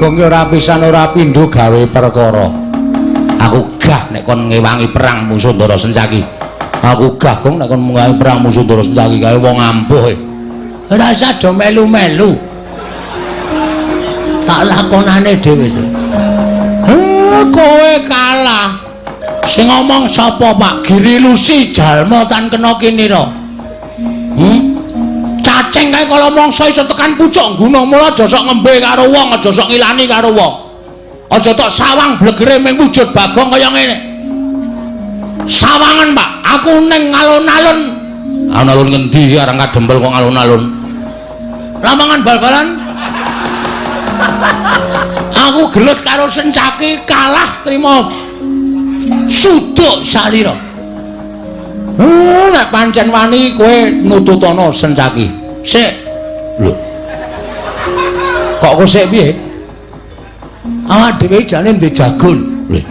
Bagong ki ora pisan ora pindho gawe perkara. Aku gah nek kon ngewangi perang musuh Ndara Sencaki. Aku gah gong nek kon ngewangi perang musuh Ndara Sencaki kae wong ampuh e. Ora usah do melu-melu. Tak lakonane dhewe. Kowe kalah. Sing ngomong sapa, Pak? Giri Lusi jalma tan kena kinira. Cacing kae kala mangsa iso tekan pucuk gunung, mula aja sok ngembe karo wong, aja sok ngilani karo wong. Aja tok sawang blegere ming wujud Bagong kaya ngene. Sawangen, Pak, aku ning alun-alun. Alun-alun ngendi arang kadempel kok alun-alun? Lapangan bal-balan. Aku gelut karo Sencaki kalah trima suduk salira. Nek pancen wani kowe nututana Sencaki. Sik. Lho. Kok kowe sik piye? Awak dhewe jane ndek jagon. Lho.